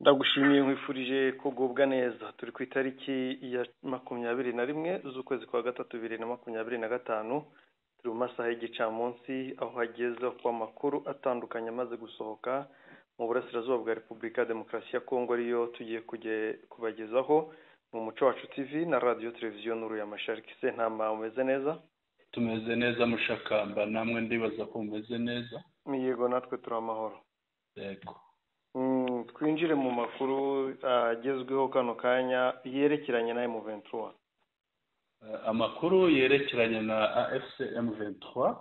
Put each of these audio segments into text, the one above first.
Ndagushimiye, nkwifurije kugubwa neza. Turi ku itariki ya 21 z'ukwezi kwa gatatu 2025, turi mu masaha y'igicamunsi, aho hageze ku amakuru atandukanye amaze gusohoka mu burasirazuba bwa Repubulika ya Demokarasi ya Kongo, ariyo tugiye kubagezaho mu Muco Wacu TV na Radiyo Televiziyo Nuru ya Mashariki. Sentama, umeze neza? Tumeze neza, Mushakamba, namwe ndibaza ko mumeze neza. Yego, natwe turi amahoro. Yego. Twinjire mu makuru agezweho kano kanya yerekeranye na M23. Amakuru yerekeranye na AFC M23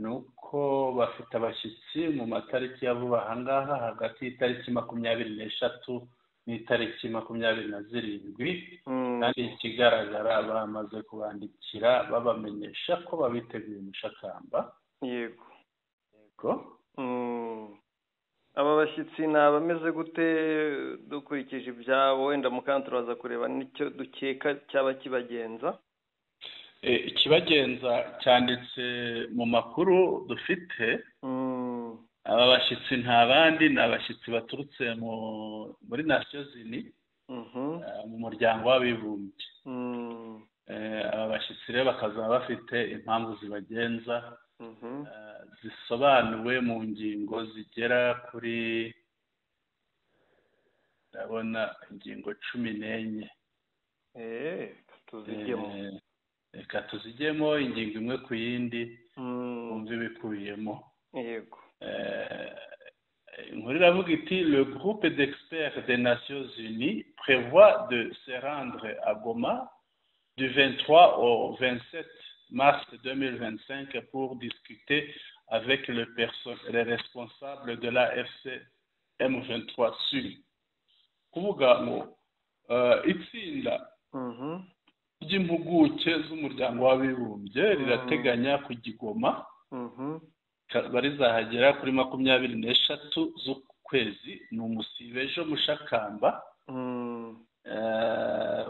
ni uko bafite abashyitsi mu matariki ya vuba ahangaha, hagati y'itariki 23 n'itariki 27, kandi ikigaragara bamaze kubandikira babamenyesha ko babiteguye, Mushakamba. Yego. Yego. Aba bashyitsi ni abameze gute dukurikije ibyabo? Wenda mukanya turaza kureba n'icyo dukeka cyaba kibagenza. Ikibagenza cyanditse mu makuru dufite. Aba bashyitsi nta bandi, ni abashyitsi baturutse muri Nations Unies, mu Muryango w'Abibumbye. Aba bashyitsi rero bakazaba bafite impamvu zibagenza, zisobanuwe mu ngingo zigera kuri, ndabona ingingo 14. Tuzijyemo. Reka tuzijyemo ingingo imwe ku yindi, wumve ibikubiyemo. Yego. Inkuru iravuga iti: "Le groupe d'experts des Nations Unies prévoit de se rendre à Goma du 23 au 27 mars 2025 pour discuter avec les responsables de l'AFC M23 sur", kuvuga ngo itsinda ry'impuguke z'Umuryango w'Abibumbye rirateganya kujya i Goma, barizahagera kuri 23 z'ukwezi, ni umusibe ejo, Mushakamba.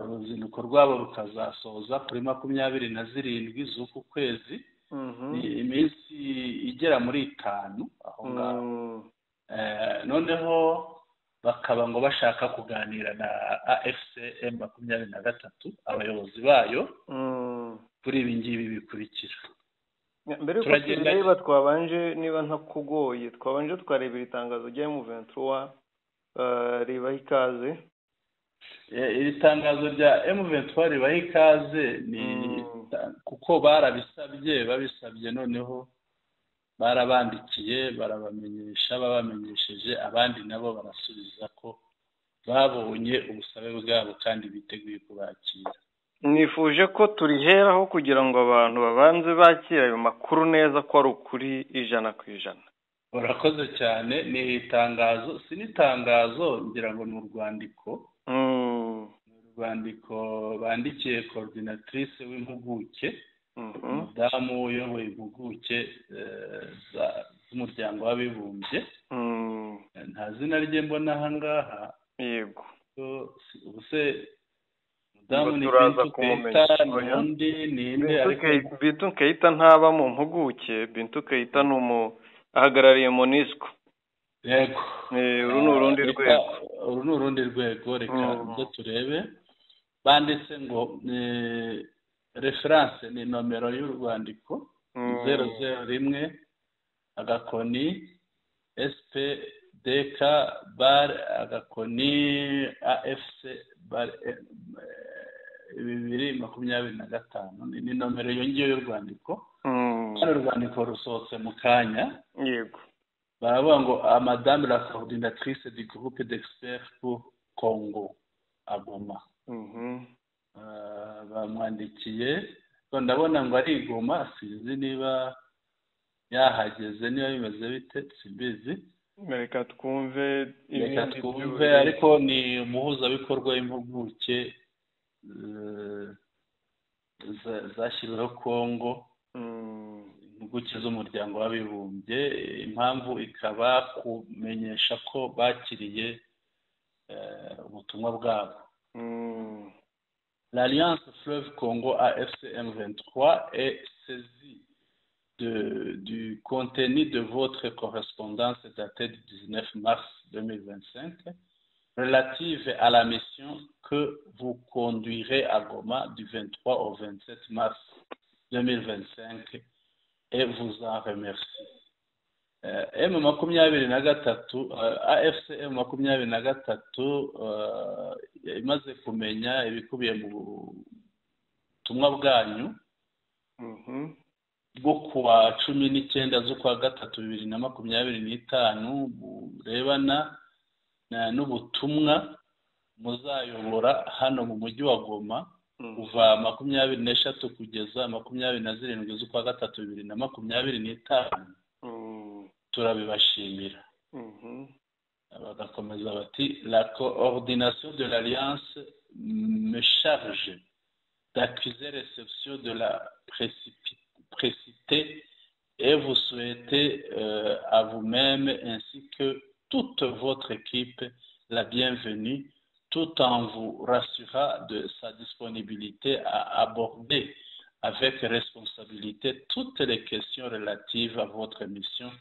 Uruzinduko rwabo rukazasoza kuri 27 z'uku kwezi, ni iminsi igera muri 5 aho ngaho. Noneho bakaba ngo bashaka kuganira na AFC M23, abayobozi bayo, kuri ibi ngibi bikurikira. Mbere yuko tubireba, twabanje, niba ntakugoye, twabanje tukareba iri tangazo rya M23 ribaha ikaze. Iri tangazo rya M23 ribaha ikaze ni kuko barabisabye, babisabye noneho barabandikiye, barabamenyesha, babamenyesheje, abandi nabo barasubiza ko babonye ubusabe bwabo kandi biteguye kubakira. Nifuje ko turiheraho kugira ngo abantu babanze bakire ayo makuru neza, ko ari ukuri 100%. Urakoze cyane. Ni itangazo, si n'itangazo, ngira ngo ni urwandiko, ni urwandiko bandikiye coordinatrice w'impuguke, umudamu uyoboye impuguke z'Umuryango w'Abibumbye. Nta zina rye mbona aha ngaha. Ubu se umudamu ni Turaza Bintu kumumenya. Keita, ni undi, ni nde? Ariko Bintu Keita ntaba mu mpuguke. Bintu Keita ni umu ahagarariye MONUSCO. Yego. Uru ni urundi rwego. Uru ni urundi rwego. Reka ibyo turebe. Banditse ngo référence ni nomero y'urwandiko, 001-SPDK/AFC /2025. Ni nomero iyo ngiyo y'urwandiko. Hano urwandiko rusohotse mu kanya. Baravuga ngo: "Madame la coordinatrice du groupe d'experts pour Congo à Goma." Bamwandikiye, ndabona ngo ari i Goma, sinzi niba yahageze, niba bimeze bite, simbizi. Reka twumve. Reka twumve, ariko ni umuhuzabikorwa w'impuguke zashyiriweho Kongo, impuguke z'Umuryango w'Abibumbye. Impamvu ikaba kumenyesha ko bakiriye ubutumwa bwabo. L'Alliance Fleuve Congo AFC M23 est saisie du contenu de votre correspondance datée du 19 mars 2025 relative à la mission que vous conduirez à Goma du 23 au 27 mars 2025 et vous en remercie. M23, AFC M23 imaze kumenya ibikubiye mu butumwa bwanyu bwo kuwa 19 z'ukwa gatatu 2025 burebana n'ubutumwa muzayobora hano mu mujyi wa Goma kuva 23 kugeza 27 z'ukwa gatatu 2025, turabibashimira. Bagakomeza bati: "La coordination de l'alliance me charge d'accuser réception de la précitée et vous souhaitez à vous-même ainsi que toute votre équipe la bienvenue, tout en vous rassurant de sa disponibilité à aborder avec responsabilité toutes les questions relatives à votre mission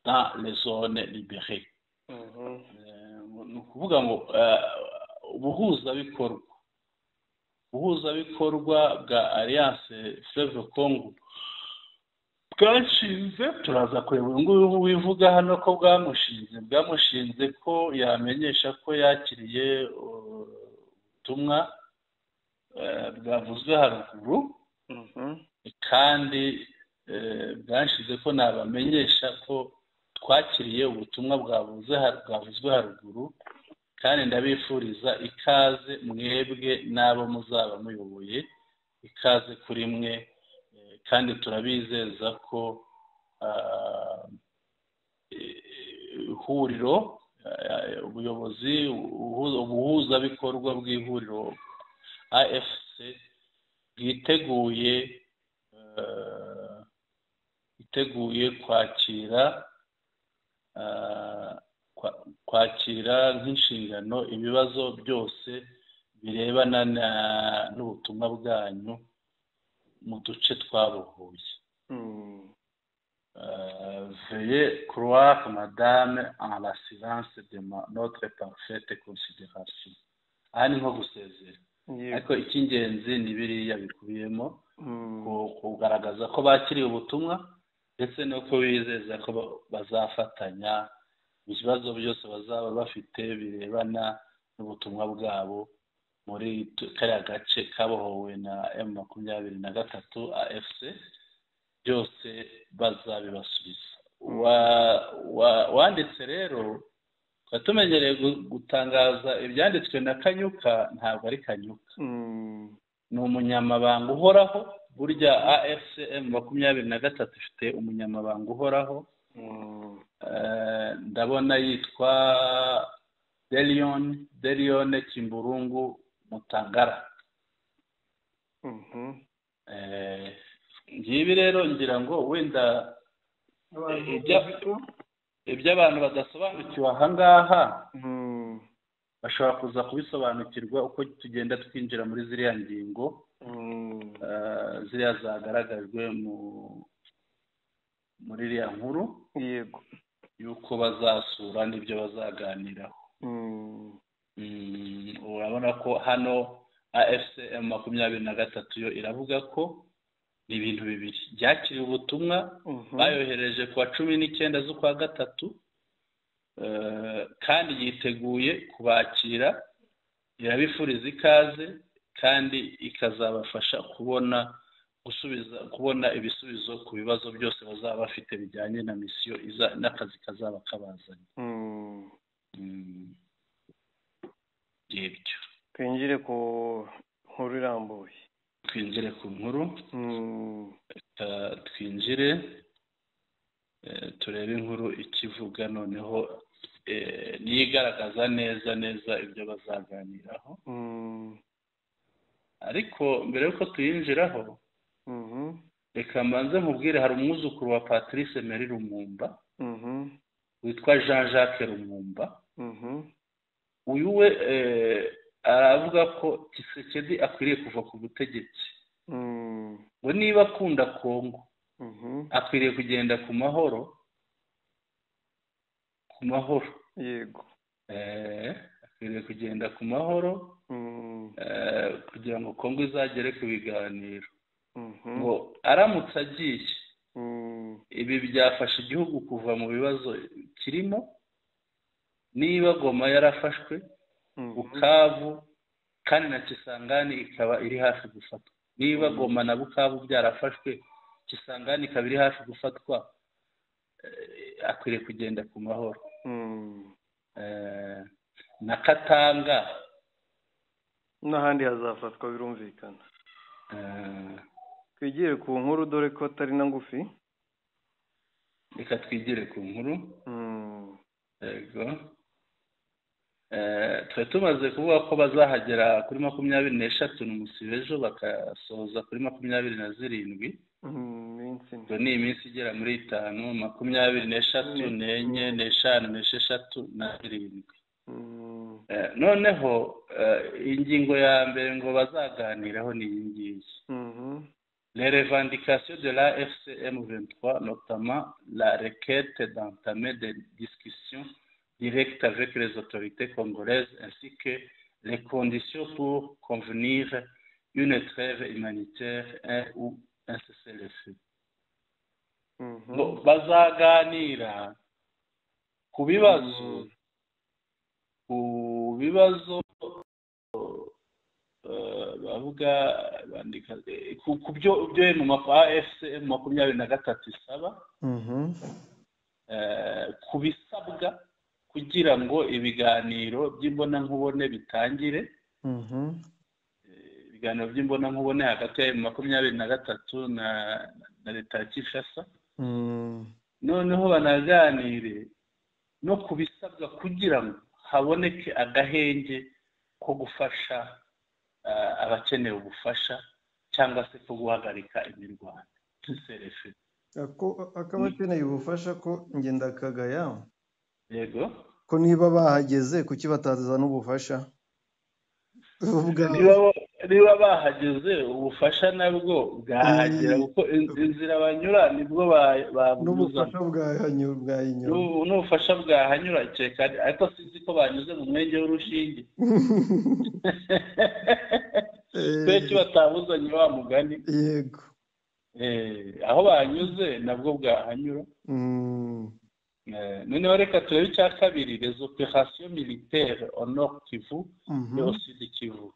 dans les zones libérées." Ni ukuvuga ngo ubuhuzabikorwa bwa Alliance Fleuve Congo bwashinze, turaza kureba uyu nguyu wivuga hano ko bwamushinze ko yamenyesha ko yakiriye ubutumwa bwavuzwe haruguru, kandi bwashize ko nabamenyesha ko twakiriye ubutumwa bwavuzwe haruguru, kandi ndabifuriza ikaze mwebwe n'abo muzaba muyoboye, ikaze kuri mwe, kandi turabizeza ko ihuriro, ubuyobozi, ubuhuzabikorwa bw'ihuriro AFC bwiteguye kwakira nk'inshingano ibibazo byose birebana n'ubutumwa bwanyu mu duce twabohoye. Veuillez croire, madame, en l'assurance de notre parfaite considération. Aha ni nko gusezera, ariko icy'ingenzi ni biriya bikubiyemo, kugaragaza ko bakiriye ubutumwa ndetse no kubizeza ko bazafatanya ibibazo byose bazaba bafite birebana n'ubutumwa bwabo muri kariya gace kabohowe na M23 AFC, byose bazabibasubiza. Wanditse rero, tukaba tumenyereye gutangaza ibyanditswe na Kanyuka, ntabwo ari Kanyuka, ni umunyamabanga uhoraho. Burya AFC M23 ifite umunyamabanga uhoraho, ndabona yitwa Delion Kimburungu Mutangara. Ngibi rero ngira ngo wenda ibyo abantu badasobanukiwe aha ngaha bashobora kuza kubisobanukirwa uko tugenda twinjira muri ziriya ngingo, ziriya zagaragajwe muri iriya nkuru, yego, yuko bazasura n'ibyo bazaganiraho. Urabona ko hano AFC M23 yo iravuga ko ni ibintu bibiri: byakiriye ubutumwa bayohereje kuwa 19 z'ukwa gatatu, kandi yiteguye kubakira, irabifuriza ikaze, kandi ikazabafasha kubona gusubiza kubona ibisubizo ku bibazo byose bazaba bafite bijyanye na misiyo n'akazi kazaba kabazanye. Ibyo. Twinjire ku nkuru irambuye. Twinjire ku nkuru, twinjire turebe inkuru ikivuga, noneho niyo igaragaza neza neza ibyo bazaganiraho. Ariko mbere y'uko tuyinjiraho, reka mbanze nkubwire, hari umwuzukuru wa Patrice Emery Lumumba witwa Jean Jacques Lumumba. Uyu we aravuga ko Tshisekedi akwiriye kuva ku butegetsi, ngo niba akunda Kongo. Akwiriye kugenda ku mahoro, ku mahoro. Yego. Akwiriye kugenda ku mahoro kugira ngo Kongo izagere ku biganiro. Ngo aramutse agiye, ibi byafasha igihugu kuva mu bibazo kirimo. Niba Goma yarafashwe, Bukavu kandi na Kisangani ikaba iri hafi gufatwa, niba Goma na Bukavu byarafashwe, Kisangani ikaba iri hafi gufatwa, akwiriye kugenda ku mahoro. Na Katanga n'ahandi hazafatwa birumvikana. Twigire ku nkuru dore ko atari na ngufi. Reka twigire ku nkuru. Yego. Twari tumaze kuvuga ko bazahagera kuri 23 n'umusibe ejo, bakasoza kuri 27. Ubwo ni iminsi igera muri 5, 23, 4, 5, 6 na 7. Noneho ingingo ya mbere ngo bazaganiraho ni iyi ngiyi: Les revendications de la FCM23, notamment la requête d'entamer des discussions directes avec les autorités congolaises, ainsi que les conditions pour convenir une trêve humanitaire ou un cessez-le-feu. Bazaganira ku bibazo bavuga bandika ku byo AFC M23 isaba, ku bisabwa kugira ngo ibiganiro by'imbonankubone bitangire, ibiganiro by'imbonankubone hagati ya M23 na leta ya Kinshasa. Noneho banaganire no ku bisabwa kugira ngo haboneke agahenge ko gufasha abakeneye ubufasha cyangwa se ko guhagarika imirwano. Akabakeneye ubufasha ko ngenda kagaya. Yego. Ko niba bahageze kuki batazana ubufasha? Niba bahageze ubufasha nabwo bwahagera, kuko inzira banyura nibwo babuza. N'ubufasha bwahanyura cyeka, ariko sinzi ko banyuze mu mwenge w'urushinge. Twese batabuzanye wa mugani. Yego. Aho banyuze nabwo bwahanyura. Noneho reka turebe icya kabiri, les opérations militaires au Nord Kivu et au Sud Kivu.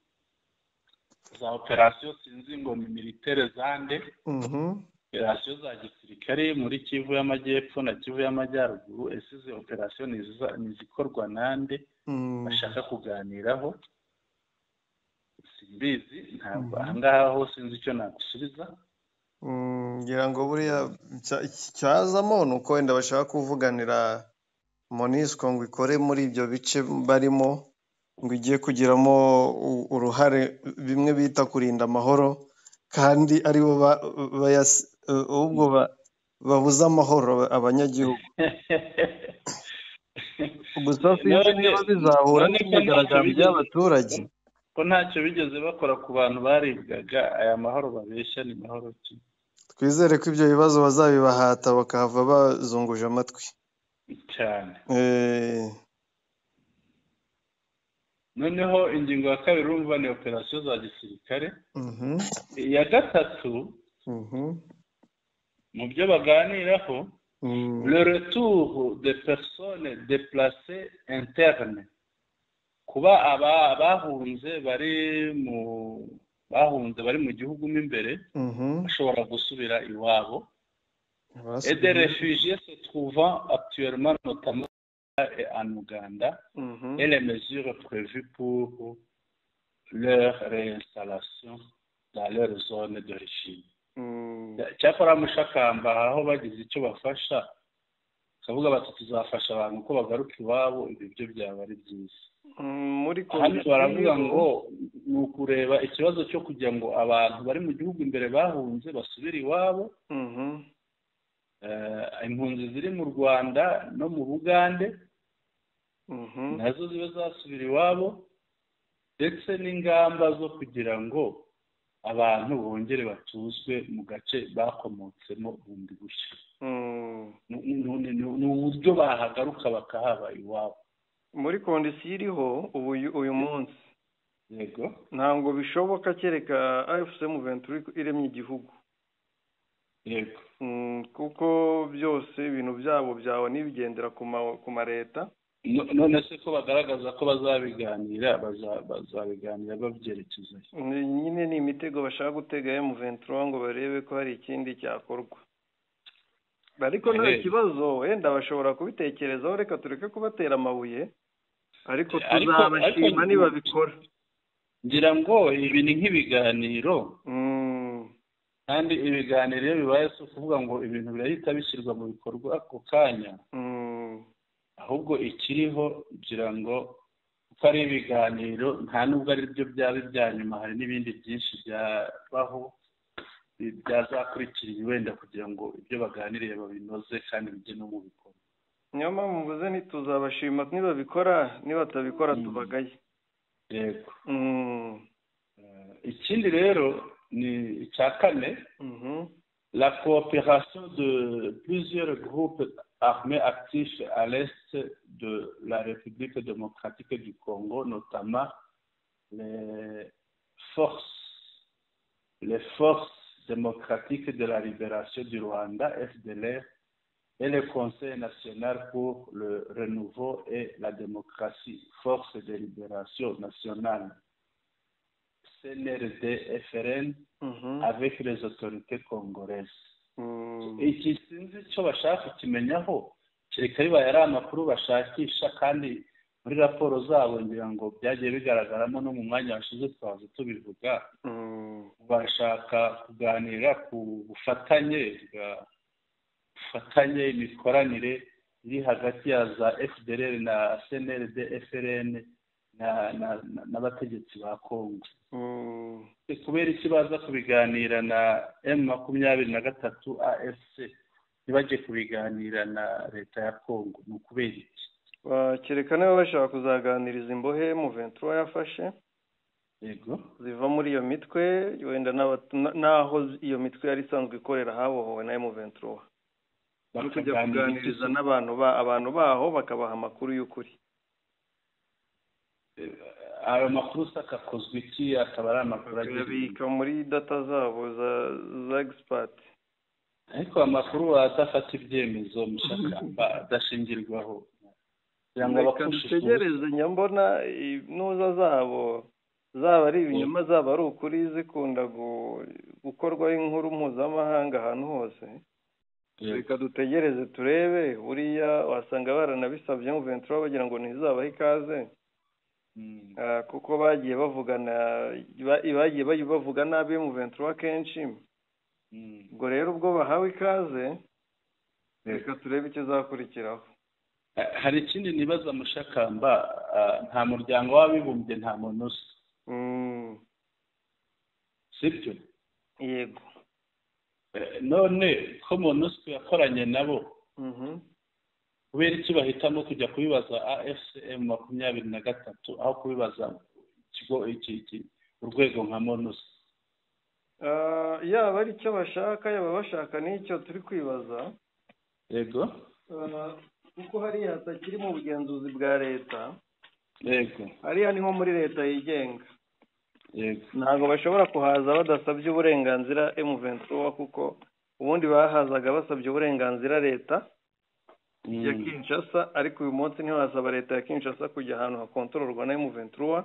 Za operasiyo sinzi ngo ni militaire zande, operasiyo za gisirikare muri Kivu y'Amajyepfo na Kivu y'Amajyaruguru. Ese izi operasiyo ni izikorwa nande bashaka kuganiraho? Simbizi, ntabwo ahangaha ho sinzi icyo nagusubiza. Ngira ngo buriya cyazamo ni uko wenda bashaka kuvuganira MONUSCO ngo ikore muri ibyo bice barimo, ngo igiye kugiramo uruhare bimwe bita kurinda amahoro, kandi aribo ubwo babuza amahoro abanyagihugu. Gusa sinzi niba bizahura n'imyigaragambyo y'abaturage. Ko ntacyo bigeze bakora ku bantu baribwaga, aya mahoro babeshya ni mahoro ki? Twizere ko ibyo bibazo bazabibahata bakahava bazunguje amatwi cyane. Noneho ingingo ya kabiri urumva ni operasiyo za gisirikare. Iya gatatu mu byo baganiraho, le retour des personnes déplacées internes, kuba abahunze bari mu gihugu mo imbere bashobora gusubira iwabo, et des réfugiés se trouvant actuellement notamment en Ouganda, et les mesures prévues pour leur réinstallation dans leur zone d'origine. Cyakora Mushakamba aho bagize icyo bafasha, kavuga bati tuzafasha abantu ko bagaruka iwabo, ibi byo byaba ari byiza. Hano baravuga ngo ni ukureba ikibazo cyo kugira ngo abantu bari mu gihugu imbere bahunze basubire iwabo. Impunzi ziri mu Rwanda no mu Bugande nazo zibe zasubira iwabo, ndetse n'ingamba zo kugira ngo Abantu bongere batuzwe mu gace bakomotsemo bundi bushya. Ni uburyo bahagaruka bakahaba iwabo. Muri condition iriho ubu uyu munsi, ntabwo bishoboka kereka AFC M23 iremye igihugu. Kuko byose ibintu byabo byawe nibigendera ku ma leta. None se ko bagaragaza ko bazabiganira, bazabiganira babyerekeza nyine? Ni imitego bashaka gutega M23 ngo barebe ko hari ikindi cyakorwa, ariko nta kibazo, wenda bashobora kubitekerezaho. Reka tureke kubatera amabuye, ariko tuzabashima nibabikora. Ngira ngo ibi ni nk'ibiganiro, kandi ibiganiro iyo bibaye si ukuvuga ngo ibintu birahita bishyirwa mu bikorwa ako kanya. Ahubwo ikiriho, ngira ngo kuko ari ibiganiro, nta nubwo ari byo byaba ibya nyuma, hari n'ibindi byinshi byabaho byazakurikira wenda kugira ngo ibyo baganiriye babinoze kandi bijye no mu bikorwa. Niyo mpamvu mvuze ntituzabashima nibabikora, nibatabikora tubagaye. Yego. Ikindi rero ni icya kane: la coopération de plusieurs groupes armés actifs à l'est de la République démocratique du Congo, notamment les forces démocratiques de la libération du Rwanda, FDLR, et le Conseil national pour le renouveau et la démocratie, Force de libération nationale, CNRD-FRN, avec les autorités congolaises. Iki sinzi icyo bashaka kukimenyaho, kereka bibaye ari amakuru bashakisha, kandi muri raporo zabo ngira ngo byagiye bigaragaramo, no mu mwanya washize twaza tubivuga. Bashaka kuganira ku bufatanye, imikoranire iri hagati ya za FDLR na CNRD FRN n'abategetsi ba Congo. Kubera iki baza kubiganira na M23 AFC, ntibajye kubiganira na leta ya Congo? Ni ukubera iki? Kereka niba bashaka kuzaganiriza imbohe M23 yafashe ziva muri iyo mitwe, wenda n'aho iyo mitwe yari isanzwe ikorera habohowe na M23, no kujya kuganiriza n'abantu abantu baho, bakabaha amakuru y'ukuri. Ayo makuru se akakozwa iki, akaba ari amakuru agira Bakayabika muri data zabo za expert. Ariko amakuru adafata ibyemezo, Mushakamba, adashingirwaho, kugira ngo Reka abapfushije ubusa. dutegereze. Nyambona intuza zabo, zaba ari ibinyoma, zaba ari ukuri, zikunda gukorwaho inkuru mpuzamahanga ahantu hose. Reka dutegereze turebe. Buriya wasanga baranabisabye M23 bagira ngo ntizabahe ikaze. Kuko bagiye bavugana, bagiye bavuga nabi M23 kenshi. Ubwo rero ubwo bahawe ikaze, reka turebe ikizakurikiraho. Hari ikindi nibaza, Mushakamba. Nta muryango w'abibumbye, nta MONUSCO, sibyo? Yego. None ko MONUSCO yakoranye nabo, kubera iki bahitamo kujya kubibaza AFC M23 aho kubibaza ikigo iki, urwego nka MONUSCO? Yaba ari icyo bashaka, yaba bashaka n'icyo turi kwibaza. Kuko hariya hatakiri mu bugenzuzi bwa leta. Hariya ni nko muri leta yigenga. Ntabwo bashobora kuhaza badasabye uburenganzira M23, kuko ubundi bahazaga basabye uburenganzira leta ya Kinshasa, ariko uyu munsi ntiwasaba leta ya Kinshasa kujya ahantu hakontororwa na M23.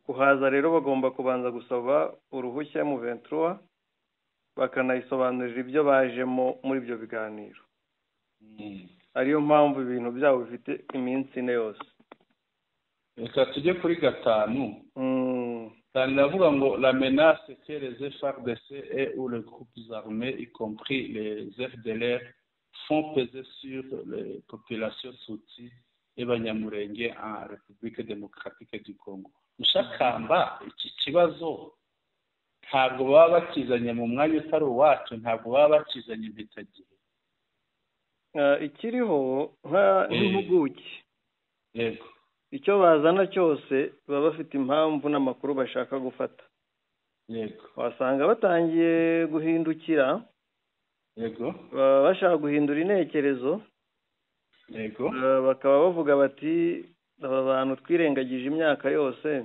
Kuhaza rero bagomba kubanza gusaba uruhushya M23, bakanayisobanurira ibyo bajemo muri ibyo biganiro. Ariyo mpamvu ibintu byabo bifite iminsi ine yose. Reka tujye kuri gatanu. Gatanu iravuga ngo: la menace que les FARDC et ou les groupes armés, y compris les FDLR, font peser sur les populations Tutsi et Banyamulenge en République démocratique du Congo. Mushakamba, iki kibazo ntabwo baba bakizanye mu mwanya utari uwacu, ntabwo baba bakizanye impitagihe? Ikiriho nk'impuguke, icyo bazana cyose baba bafite impamvu n'amakuru bashaka gufata. Yego. Wasanga batangiye guhindukira. Yego. Bashaka guhindura intekerezo. Yego. Bakaba bavuga bati aba bantu twirengagije imyaka yose.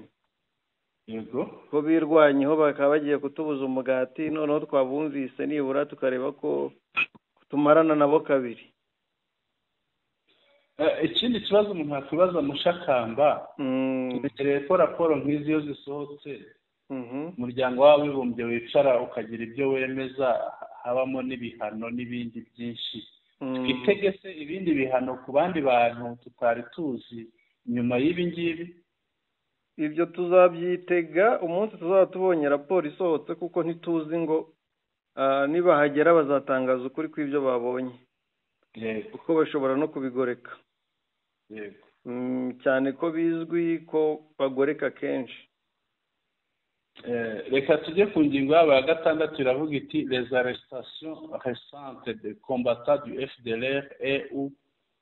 Yego. Ko birwanyeho bakaba bagiye kutubuza umugati, noneho twabumvise nibura tukareba ko tumarana nabo kabiri. Ikindi kibazo umuntu yakwibaza Mushakamba, tumenyereye ko raporo nk'izi iyo zisohotse umuryango w'abibumbye wicara ukagira ibyo wemeza, habamo n'ibihano n'ibindi byinshi. Twitege se ibindi bihano ku bandi bantu tutari tuzi nyuma y'ibi ngibi? Ibyo tuzabyitega umunsi tuzaba tubonye raporo isohotse, kuko ntituzi ngo nibahagera bazatangaza ukuri kw'ibyo babonye, kuko bashobora no kubigoreka. Yego. Cyane ko bizwi ko bagoreka kenshi. Reka tujye ku ngingo yabo ya gatandatu, iravuga iti les arrestations récentes de combattants du FDLR et ou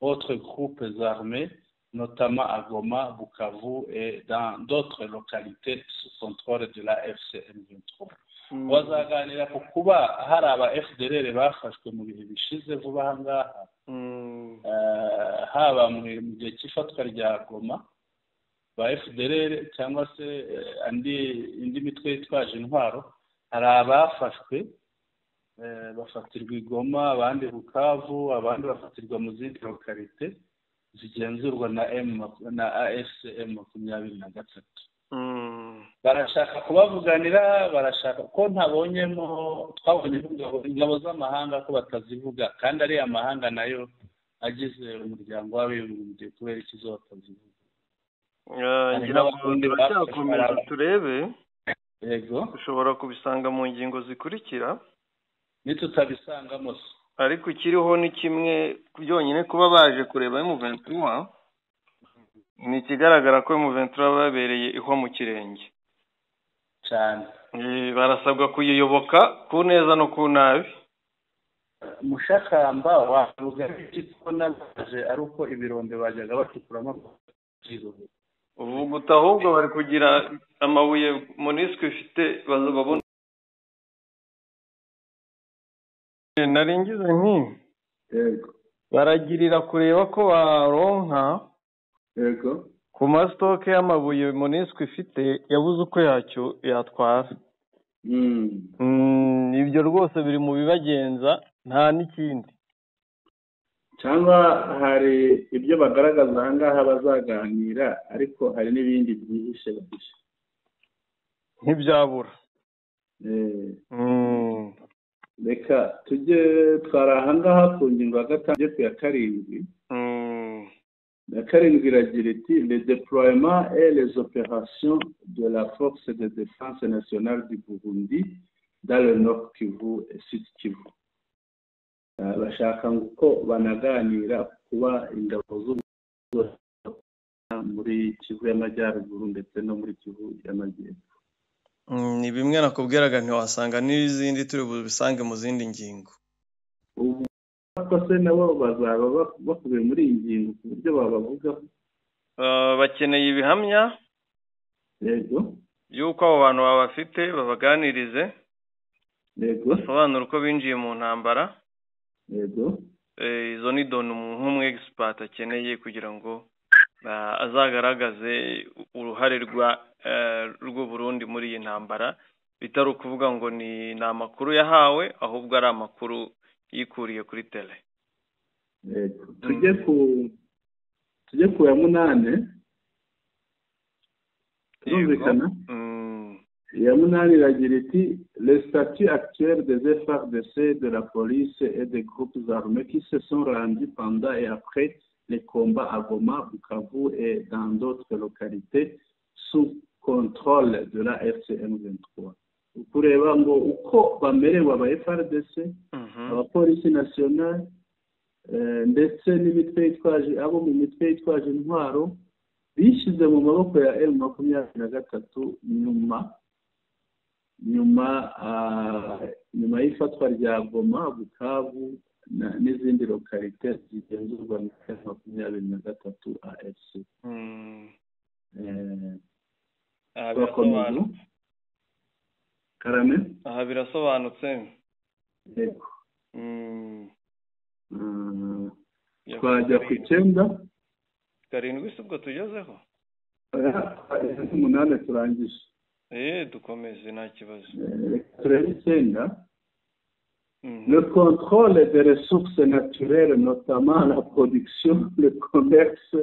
autres groupes armés, notamment à Goma, Bukavu et dans d'autres localités sous contrôle de la AFC M23. Bazaganira ku kuba hari aba FDLR bafashwe mu bihe bishize vuba aha ngaha, haba mu gihe cy'ifatwa rya Goma ba FDLR cyangwa se indi mitwe yitwaje intwaro, hari abafashwe bafatirwa i Goma, abandi Bukavu, abandi bafatirwa mu zindi localité zigenzurwa na AFC M23. Barashaka kubavuganira, barashaka ko ntabonyemo, twabonye ingabo z'amahanga ko batazivuga, kandi ari amahanga nayo agize umuryango w'abibumbye, kubera ikizo batazivuga. Ngira ngo turacyakomeza turebe. Yego. Ushobora kubisanga mu ngingo zikurikira. Nitutabisangamo se. Ariko ikiriho ni kimwe byonyine, kuba baje kureba M23 ni ikigaragara ko M23 babereye ihwa mu kirenge cyane. Barasabwa kuyiyoboka ku neza no ku nabi. Mushakamba wavuga iki ko naje ari uko ibirombe bajyaga bacukuramo? Uvuga ahubwo bari kugira amabuye MONUSCO ifite bazababona. Naringize nti yego, baragirira kureba ko baronka. Yego. Ku masitoke y'amabuye MONUSCO ifite yabuze uko yacyo yatwara. Ibyo rwose biri mu bibagenza, nta n'ikindi. Cyangwa hari ibyo bagaragaza aha ngaha bazaganira, ariko hari n'ibindi byihishe bahishe ntibyabura. Reka tujye twara aha ngaha ku ngingo ya gatanu ku ya karindwi. Ya karindwi iragira iti le déploiement et les opérations de la force de défense nationale du Burundi dans le Nord Kivu et Sud Kivu. Bashaka ngo uko banaganira kuba ingabo z'u muri Kivu y'Amajyaruguru ndetse no muri Kivu y'Amajyepfo. Ni bimwe nakubwiraga ntiwasanga n'izindi turi bubisange mu zindi ngingo. Ubu se nabo bazaba bakubiye muri iyi ngingo ku buryo babavugaho. Bakeneye ibihamya. Yego. Y'uko abo bantu babafite, babaganirize. Yego. Basobanura uko binjiye mu ntambara. Yego. Izo ni doni nk'umwe expert akeneye kugira ngo azagaragaze uruhare rw'u Burundi muri iyi ntambara, bitari ukuvuga ngo ni amakuru yahawe, ahubwo ari amakuru yikuriye kuri tele. Yego. Tujye ku ya munane. Turumvikana? Ya munani iragira iti le statut actuel des FARDC, de la police et des groupes armés qui se sont rendus pendant et après les combats à Goma, Bukavu et dans d'autres localités sous contrôle de la AFC M23. Kureba ngo uko bamerewe aba FARDC, abapolisi nationale, ndetse n'imitwe yitwaje abo mu mitwe yitwaje intwaro bishyize mu maboko ya M23 nyuma y'ifatwa rya Goma, Bukavu n'izindi localité zigenzurwa na M23 AFC. Karame. Aha birasobanutse. Yego. Twajya ku 9. 7 si ubwo tugezeho? 8 turangije. Dukomeze nta kibazo. Turebe 9. Le contrôle des ressources naturelles, notamment la production, le commerce,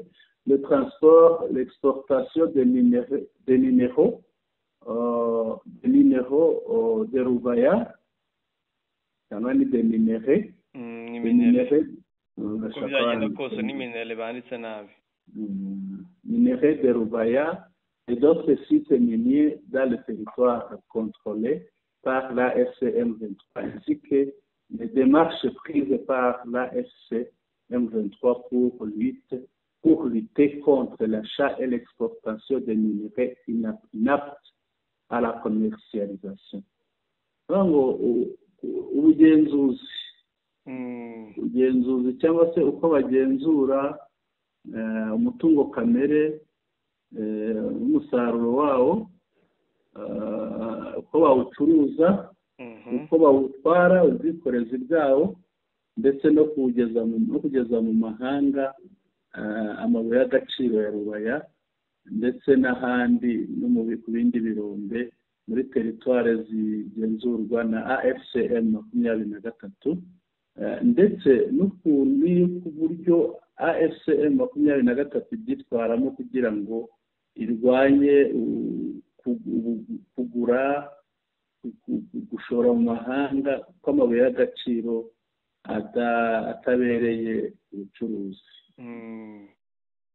le transport, l'exportation des minéraux de Rubaya, des minéraux. Minéraux de Rubaya et d'autres sites miniers dans le territoire contrôlé par la FCM23, ainsi que les démarches prises par la FCM23 pour lutter contre l'achat et l'exportation des minerais inaptes à la commercialisation. Donc, ubugenzuzi cyangwa se uko bagenzura umutungo kamere n'umusaruro wawo, uko bawucuruza, uko bawutwara, ubwikorezi bwawo, ndetse no kugeza mu mahanga amabuye y'agaciro ya Rubaya, ndetse n'ahandi no mu bindi birombe muri teritware zigenzurwa na AFCM 23, ndetse n'ukuntu buryo AFCM 23 ibyitwaramo kugira ngo irwanye kugura, gushora mu mahanga kw'amabuye y'agaciro atabereye ubucuruzi.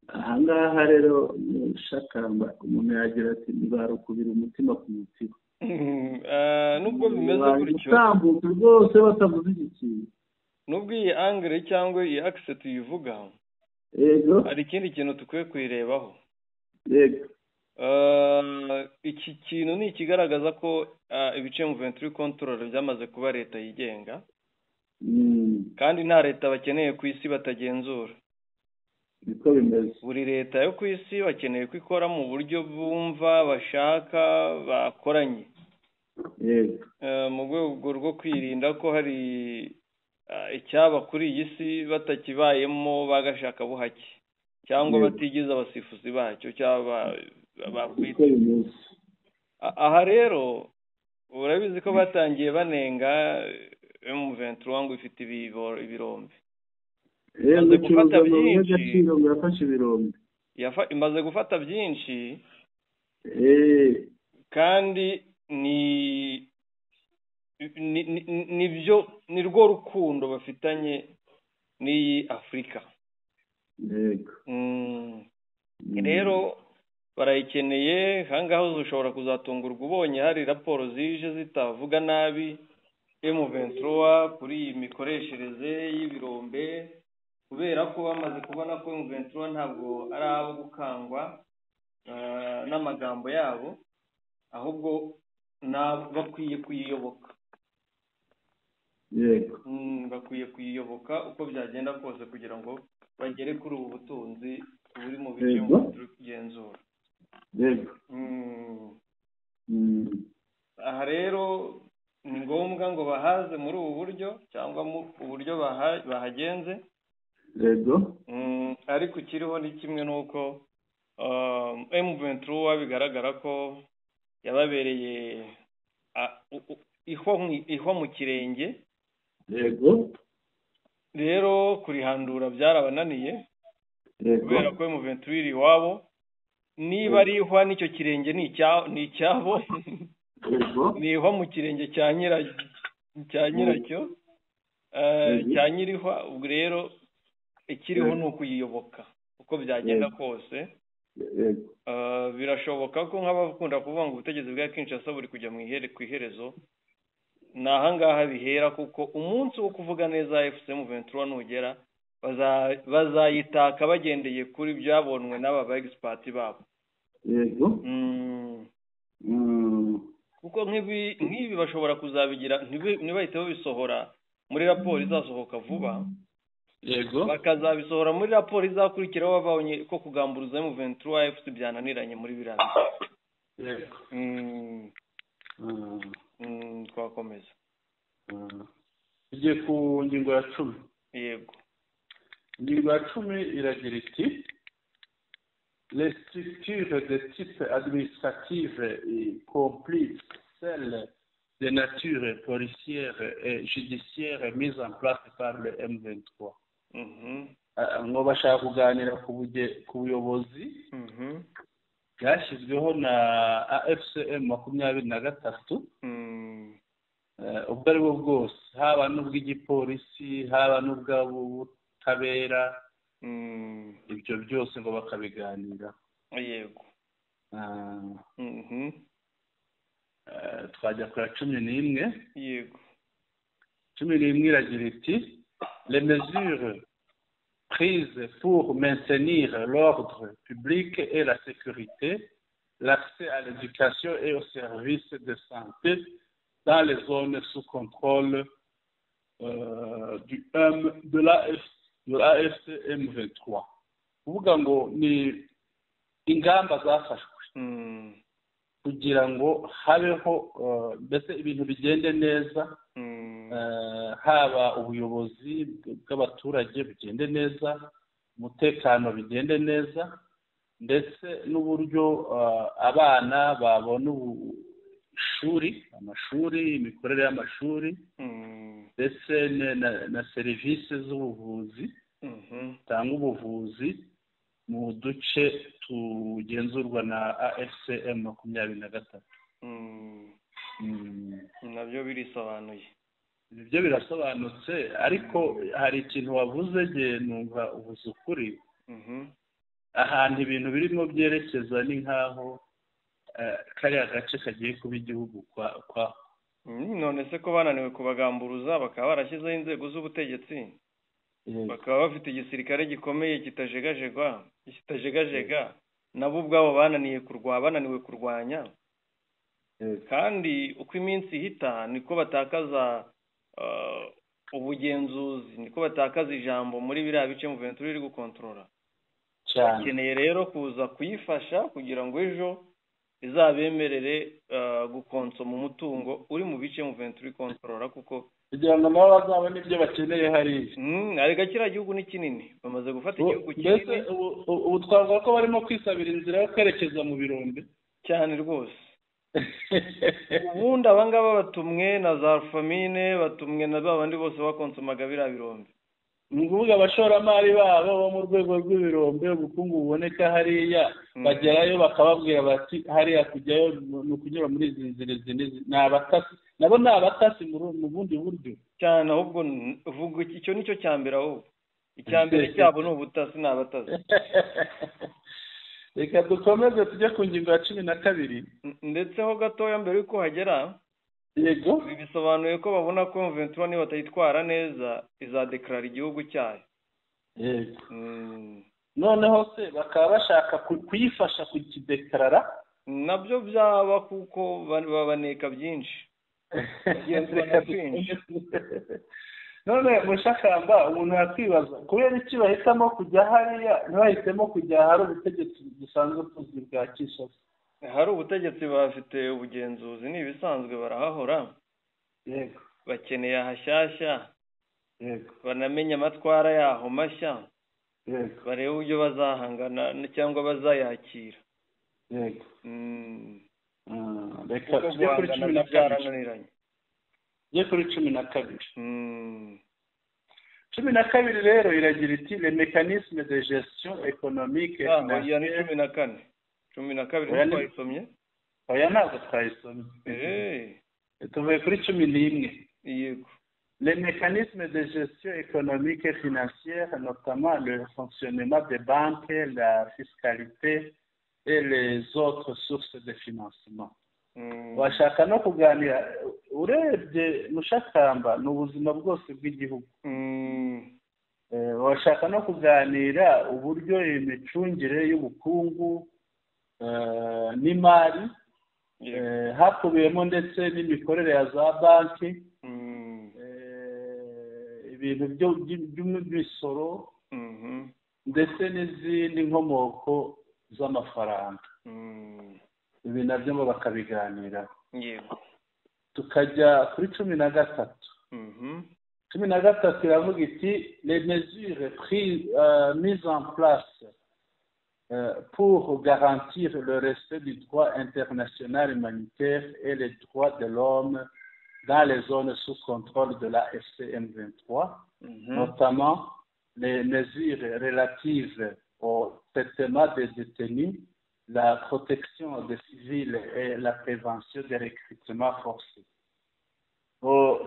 Aha ngaha rero Shakamba umuntu yagira ati ntibarukubira umutima ku mutima. Nubwo bimeze gutyo utambuka rwose batavuze iki kintu, nubwo iyi angle cyangwa iyi axe tuyivuga, yego, hari ikindi kintu tukwiye kuyirebaho. Yego. Iki kintu ni ikigaragaza ko ibice M23 control byamaze kuba leta yigenga, kandi nta leta bakeneye ku isi batagenzura. Niko bimeze. Buri leta yo ku isi bakeneye kwikora mu buryo bumva bashaka bakoranye. Yego. Mu rwego rwo kwirinda ko hari icyaba kuri iyi si batakibayemo bagashaka buhake cyangwa batigize abasifuzi bacyo cyangwa bakwita. Aha rero urabizi ko batangiye banenga M23 ngo ifite ibirombe. Imaze gufata byinshi, kandi ni nibyo ni rwo rukundo bafitanye n'iyi Afurika. Rero barayikeneye. Ahangaha ushobora kuzatungurwa ubonye hari raporo zije zitavuga nabi M23 kuri iyi mikoreshereze y'ibirombe, kubera ko bamaze kubona ko M23 ntabwo ari abo gukangwa n'amagambo yabo, ahubwo bakwiye kuyiyoboka. Yego. Bakwiye kuyiyoboka uko byagenda kose kugira ngo bagere kuri ubu butunzi buri mu bice turi kugenzura. Yego. Aha rero ni ngombwa ngo bahaze muri ubu buryo cyangwa mu uburyo bahagenze. Yego. Ariko ikiriho ni kimwe nuko M23 bigaragara ko yababereye ihwa mu kirenge. Yego. Rero kurihandura byarabananiye. Yego. Kubera ko M23 iri iwabo, niba ari ihwa n'icyo kirenge ni icyabo. Yego. Ni ihwa mu kirenge cya nyiracyo, cya nyirihwa. Ubwo rero ikiriho ni ukuyiyoboka uko byagenda kose. Birashoboka ko nk'abakunda kuvuga ngo ubutegetsi bwa Kinshasa buri kujya mu iherezo, ni ahangaha bihera, kuko umunsi wo kuvuga neza AFC/M23 nugera bazayitaka bagendeye kuri byabonwe n'aba ba expert babo. Yego. Kuko nk'ibi bashobora kuzabigira ntibahite babisohora muri raporo izasohoka vuba. Yego. Bakazabisohora muri raporo izakurikiraho babonye ko kugamburuza M23 AFC byananiranye muri biriya. Yego. Twakomeza. Tugiye ku ngingo ya 10. Yego. Ingingo ya 10 iragira iti: les structures de type administrative, y compris celles de nature policière et judiciaire mises en place par le M23. Ngo bashaka kuganira ku buyobozi bwashyizweho na AFC/M 23, ubwo ari bwo bwose, haba n'ubw'igipolisi, haba n'ubw'ubutabera, ibyo byose ngo bakabiganira. Yego. Twajya ku ya 11. Yego. 11 iragira iti: les mesures prises pour maintenir l'ordre public et la sécurité, l'accès à l'éducation et aux services de santé dans les zones sous contrôle du M de l'AF de l'AFC M23. Kuvuga ngo ni ingamba zafashwe kugira ngo habeho mbese ibintu bigende neza, haba ubuyobozi bw'abaturage bugende neza, umutekano bigende neza, ndetse n'uburyo abana babona ishuri, amashuri, imikorere y'amashuri, ndetse na serivisi z'ubuvuzi, zitanga ubuvuzi mu duce tugenzurwa na AFC M 23. Nabyo birisobanuye. Ibyo birasobanutse, ariko hari ikintu wavuze nge numva ubuze ukuri. Ahantu ibintu birimo byerekeza ni nk'aho kariya gace kagiye kuba igihugu kwa None se ko bananiwe kubagamburuza, bakaba barashyizeho inzego z'ubutegetsi, bakaba bafite igisirikare gikomeye kitajegajega, nabo ubwabo bananiwe kurwanya, kandi uko iminsi ihita niko batakaza ubugenzuzi, niko batakaza ijambo muri biriya bice M23 iri gukontorora. Bakeneye rero kuza kuyifasha kugira ngo ejo izabemerere gukonsoma umutungo uri mu bice M23 ikontorora, kuko kugira ngo nabo bazabone ibyo bakeneye hariya. Ariko kiriya gihugu ni kinini, bamaze gufata igihugu kinini. Ubu twavuga ko barimo kwisabira inzira yo kwerekeza mu birombe. Cyane rwose. Ubundi abangaba batumwe na za famine, batumwe na ba bandi bose bakonsomaga biriya birombe. Ni ukuvuga abashoramari babo bo mu rwego rw'ibirombe, ubukungu buboneka hariya, bagerayo bakababwira bati hariya kujyayo ni ukunyura muri izi nzira izi n'izi. Ni abatasi, nabo ni abatasi mu bundi buryo. Cyane, ahubwo vuga icyo nicyo cya mbere, ahubwo icya mbere cyabo ni ubutasi, ni abatasi. Reka dukomeze tujye ku ngingo ya 12. Ndetse ho gatoya mbere y'uko hagera. Yego. Ibi bisobanuye ko babona ko M23 niba batayitwara neza izadekarara igihugu cyayo. Yego. Noneho se bakaba bashaka kuyifasha kukidekarara? Nabyo byaba, kuko babaneka byinshi. None Mushakamba, umuntu yakwibaza kubera iki bahitamo kujya hariya ntibahitemo kujya ahari ubutegetsi dusanzwe tuzi bwa Kinshasa? Hari ubutegetsi, bafite ubugenzuzi, ni ibisanzwe, barahahora. Yego. Bakeneye ahashyashya. Yego. Banamenye amatwara yaho mashya. Yego. Barebe uburyo bazahangana cyangwa bazayakira. Yego. Reka tujye kuri 12. Tujye kuri 12. 12 rero iragira iti: les mécanismes de gestion économique et financière. 14. 12 ntitwayisomye? Oya, ntabwo twayisomye. Tuvuye kuri 11. Yego. Les mécanismes de gestion économique et financière, notamment le fonctionnement des banques, la fiscalité et les autres sources de financement. Bashaka no kuganira, urebye Mushakamba, ni ubuzima bwose bw'igihugu. Bashaka no kuganira uburyo imicungire y'ubukungu n'imari, hakubiyemo ndetse n'imikorere ya za banki, ibintu by'imisoro, ndetse n'izindi nkomoko z'amafaranga. Ibi nabyo ngo bakabiganira. Yego. Tukajya kuri 13. 13 iravuga iti: "Les mesures prises, mises en place pour garantir le respect du droit international humanitaire et les droits de l'homme dans les zones sous contrôle de l'AFC M23, notamment les mesures relatives au traitement des détenus, la protection des civils et la prévention des recrutements forcés."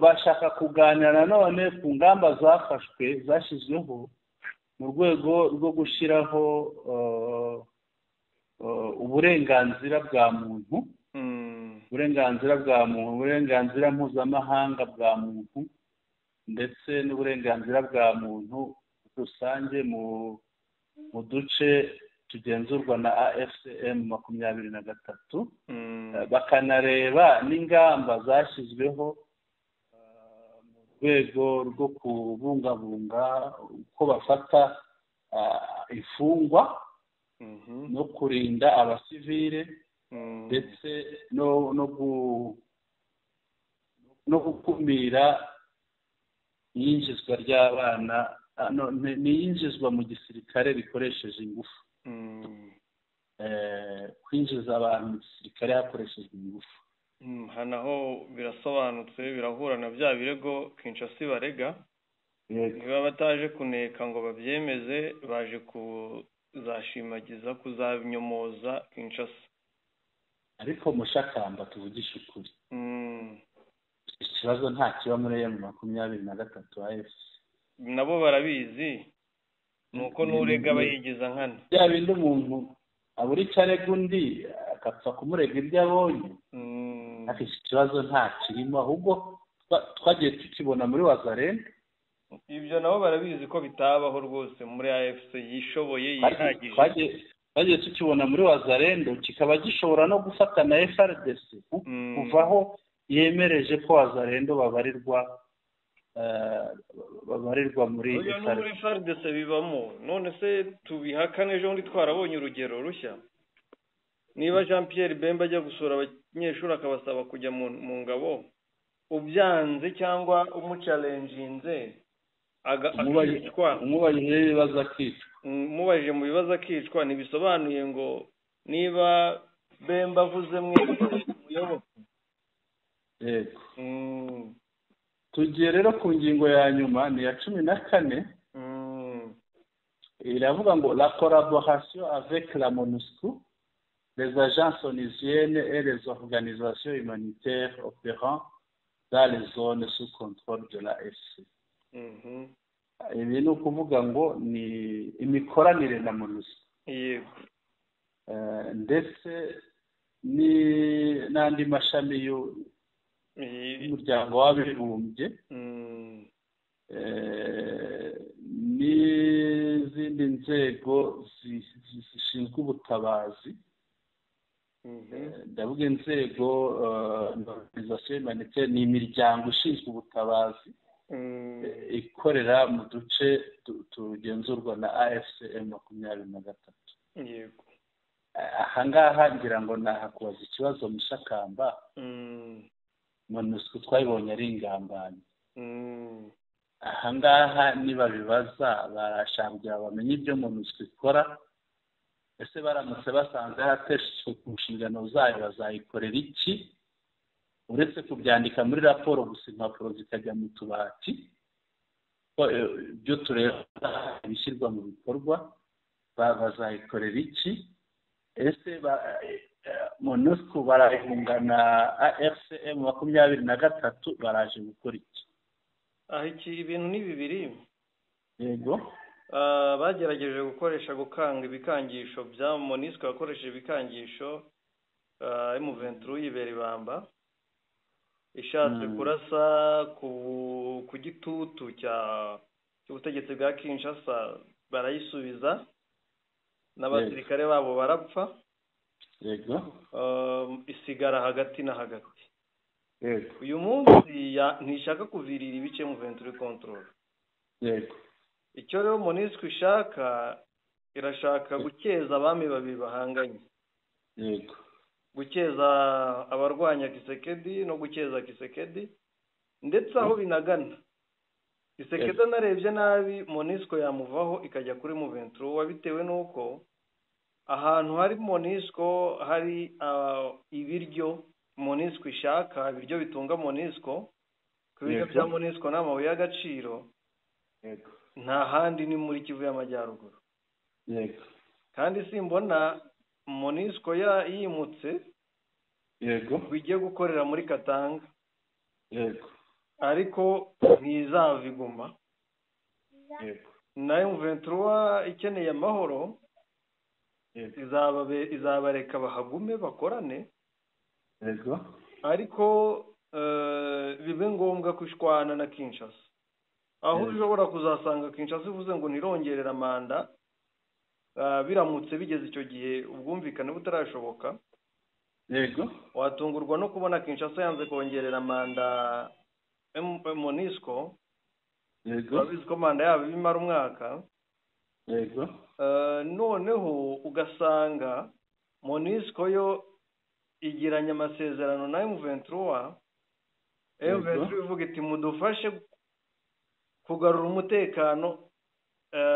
Bashaka kuganira nanone ku ngamba zafashwe, zashyizweho mu rwego rwo gushyiraho uburenganzira bwa muntu, uburenganzira bwa muntu, uburenganzira mpuzamahanga bwa muntu, ndetse n'uburenganzira bwa muntu rusange mu duce tugenzurwa na AFC M23, bakanareba n'ingamba zashyizweho mu rwego rwo kubungabunga uko bafata imfungwa no kurinda abasivile, ndetse no gukumira iyinjizwa ry'abana, n'iyinjizwa mu gisirikare rikoresheje ingufu, kwinjiza abantu mu gisirikare hakoreshejwe ingufu. Hano aho birasobanutse, birahura na bya birego Kinshasa barega. Niba bataje kuneka ngo babyemeze, baje kuzashimagiza, kuzabinyomoza Kinshasa. Ariko Mushakamba, tuvugishe ukuri, ikibazo nta kiba muri M23 AFC. Nabo barabizi, nuko n'urega aba yigiza nkana. Bya bindi umuntu abura icyo arega undi, agapfa kumurega ibyo abonye. Ariko iki kibazo nta kirimo, ahubwo twagiye tukibona muri Wazalendo. Ibyo nabo barabizi ko bitabaho rwose muri AFC yishoboye, yihagije. Twagiye tukibona muri Wazalendo, kikaba gishobora no gufata na FARDC kuva aho yemereje ko Wazalendo babarirwa muri Oya, no muri FARDC bibamo. None se tubihakane ejo bundi twarabonye urugero rushya? Niba Jean Pierre Bemba ajya gusura abanyeshuri akabasaba kujya mu ngabo, ubyanze cyangwa umuchallenginze akicwa. Umubajije ibibazo akicwa. Umubajije mu bibazo akicwa, ntibisobanuye ngo niba Bemba avuze mwe muyoboke. Yego. Tugiye rero ku ngingo ya nyuma, ni iya 14. Iravuga ngo: "La collaboration avec la MONUSCO, les agences onusiennes et les organisations humanitaires opérant dans les zones sous contrôle de l'AFC." Ibi ni ukuvuga ngo ni imikoranire na MONUSCO, ndetse n'andi mashami y'Umuryango w'Abibumbye, n'izindi nzego zishinzwe ubutabazi. Ndavuga inzego, organisation humanitaire ni imiryango ishinzwe ubutabazi ikorera mu duce tugenzurwa na AFC M23. Ahangaha ngira ngo nahakubaza ikibazo, Mushakamba. MONUSCO twabibonye ari ingambanyi. Ahangaha nibabibaza, barashaka kugira ngo bamenye ibyo MONUSCO ikora. Ese baramutse basanze yarateshejwe ku nshingano zayo, bazayikorera iki uretse kubyandika muri raporo gusa, impapuro zikajya mu tubati? Ko ibyo tureba ibishyirwa mu bikorwa, bazayikorera iki? Ese MONUSCO barahunga na AFC M23, baraje gukora iki? Aho iki ibintu ni bibiri. Bagerageje gukoresha gukanga ibikangisho bya MONUSCO, yakoresheje ibikangisho, M23 yibera ibamba, ishatse kurasa ku gitutu cy'ubutegetsi bwa Kinshasa, barayisubiza n'abasirikare babo barapfa. Isigara hagati na hagati. Uyu munsi ntishaka kuvirira ibice M23 control. Icyo rero MONUSCO ishaka, irashaka gukeza abami babiri bahanganye. Gukeza abarwanya Kisekedi no gukeza Kisekedi, ndetse aho binagana Kisekedi anarebye nabi MONUSCO yamuvaho ikajya kuri M23, bitewe n'uko ahantu hari MONUSCO hari ibiryo MONUSCO ishaka, ibiryo bitunga MONUSCO, ku biryo bya MONUSCO n'amabuye y'agaciro, nta handi ni muri Kivu y'Amajyaruguru. Kandi simbona MONUSCO yimutse bijye gukorera muri Katanga, ariko ntizava iguma. Na M23 ikeneye amahoro, izabareka bahagume bakorane, ariko bibe ngombwa kushwana na Kinshasa, aho ushobora kuzasanga Kinshasa ivuze ngo ntirongerera manda. Biramutse bigeze icyo gihe ubwumvikane butarashoboka, watungurwa no kubona Kinshasa yanze kongerera manda MONUSCO. Urabizi ko manda yabo imara umwaka. Noneho ugasanga MONUSCO yo igiranye amasezerano na M23, M23 ivuga iti mudufashe kugarura umutekano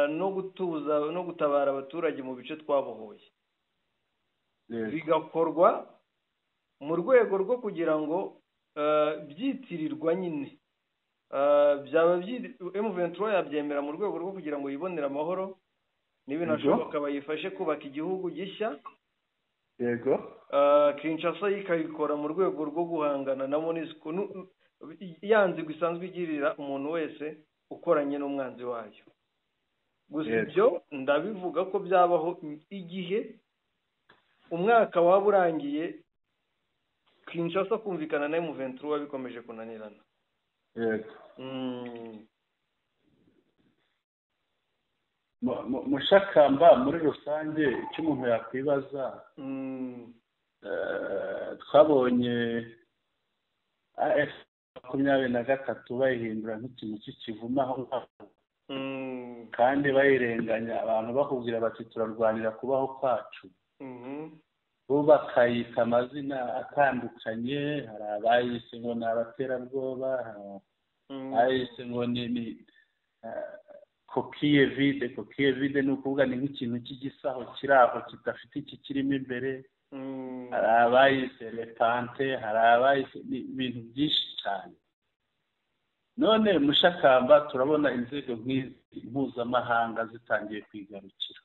no gutuza no gutabara abaturage mu bice twabohoye, bigakorwa mu rwego rwo kugira ngo byitirirwa nyine, byaba M23 yabyemera mu rwego rwo kugira ngo yibonere amahoro, n'ibinashoboka bayifashe kubaka igihugu gishya. Kinshasa ikabikora mu rwego rwo guhangana na MONUSCO, yanze isanzwe igirira umuntu wese ukoranye n'umwanzi wayo. Gusa ibyo ndabivuga ko byabaho igihe umwaka waba urangiye Kinshasa kumvikana na M23 bikomeje kunanirana. Mushakamba, muri rusange icyo umuntu yakwibaza, twabonye AF 23 bayihindura nk'ikintu cy'ikivume aho ngaho, kandi bayirenganya abantu bakubwira bati turarwanira kubaho kwacu, bo bakayita amazina atandukanye. Hari abayise ngo ni abaterabwoba, hari abayise ngo ni coquille vide. Coquille vide ni ukuvuga ni nk'ikintu cy'igisaho kiri aho kidafite iki kirimo imbere. Hari abayise repante, hari abayise ibintu byinshi cyane. None Mushakamba, turabona inzego nk'izi mpuzamahanga zitangiye kwigarukira.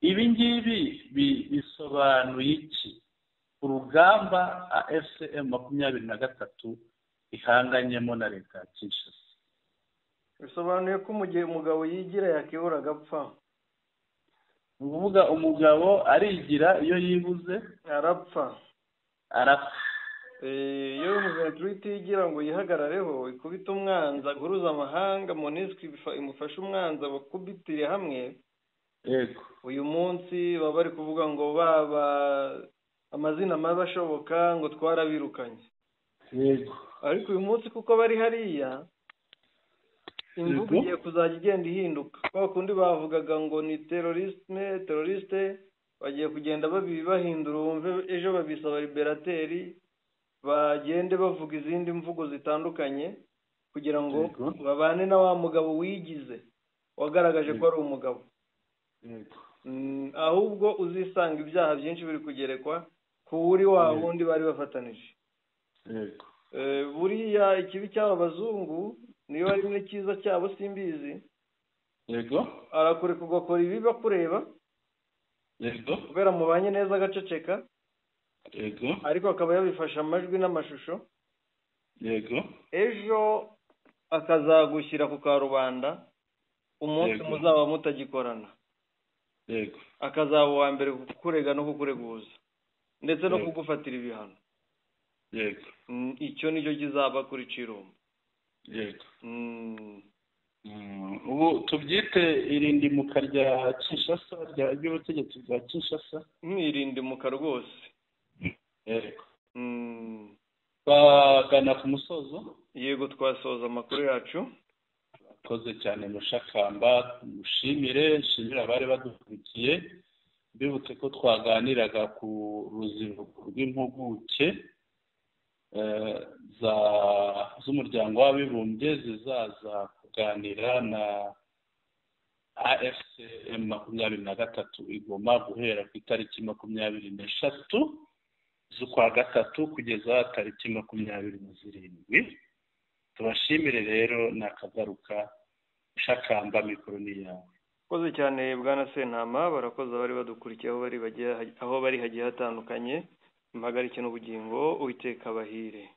Ibi ngibi bisobanuye iki urugamba AFCM 23 ihanganyemo na leta ya Kinshasa? Bisobanuye ko mu gihe umugabo yigira yakibura agapfa. Ni ukuvuga umugabo arigira, iyo yibuze arapfa. Arapfa. Iyo M23 itigira ngo yihagarareho, ikubite umwanzi, aguruza amahanga, MONUSCO imufashe umwanzi, abakubitire hamwe. Uyu munsi baba bari kuvuga ngo baba amazina mabi ashoboka ngo twarabirukanye. Ariko uyu munsi kuko bari hariya, imvugo igiye kuzajya igenda ihinduka. Kwa kundi bavugaga ngo ni terrorisme, terroriste, bagiye kugenda bahindura, wumve ejo babisaba liberateri, bagende bavuga izindi mvugo zitandukanye kugira ngo babane na wa mugabo wigize wagaragaje ko ari umugabo. Ahubwo uzisanga ibyaha byinshi biri kugerekwa ku wuri wa wundi bari bafatanije. Buriya ikibi cy'aba bazungu niyo ari n'ikiza cyabo simbizi. Arakureka ugakora ibi bakureba, kubera mubanye neza agaceceka, ariko akaba yabifashe amajwi n'amashusho. Ejo akazagushyira ku karubanda umunsi muzaba mutagikorana, akazaba uwa mbere kukurega no kukureguza ndetse no kugufatira ibihano. Icyo nicyo kizaba kuri Cirumba. Ubu tubyite irindimuka rya Kinshasa, ry'ubutegetsi bwa Kinshasa. Irindimuka rwose. Bagana ku musozo. Yego, twasoza amakuru yacu. Murakoze cyane Mushakamba, mushimire, nshimire abari badukurikiye. Mbibutse ko twaganiraga ku ruzinduko rw'impuguke z'Umuryango w'Abibumbye zizaza kuganira na AFC M23 i Goma guhera ku itariki 23 z'ukwa gatatu kugeza tariki 27. Tubashimire rero, nakagaruka. Shakamba, mikoro ni yawe. Urakoze cyane, bwana Sentama. Barakoze abari badukurikiye aho bari hagiye hatandukanye. Impagarike n'ubugingo, Uwiteka abahire.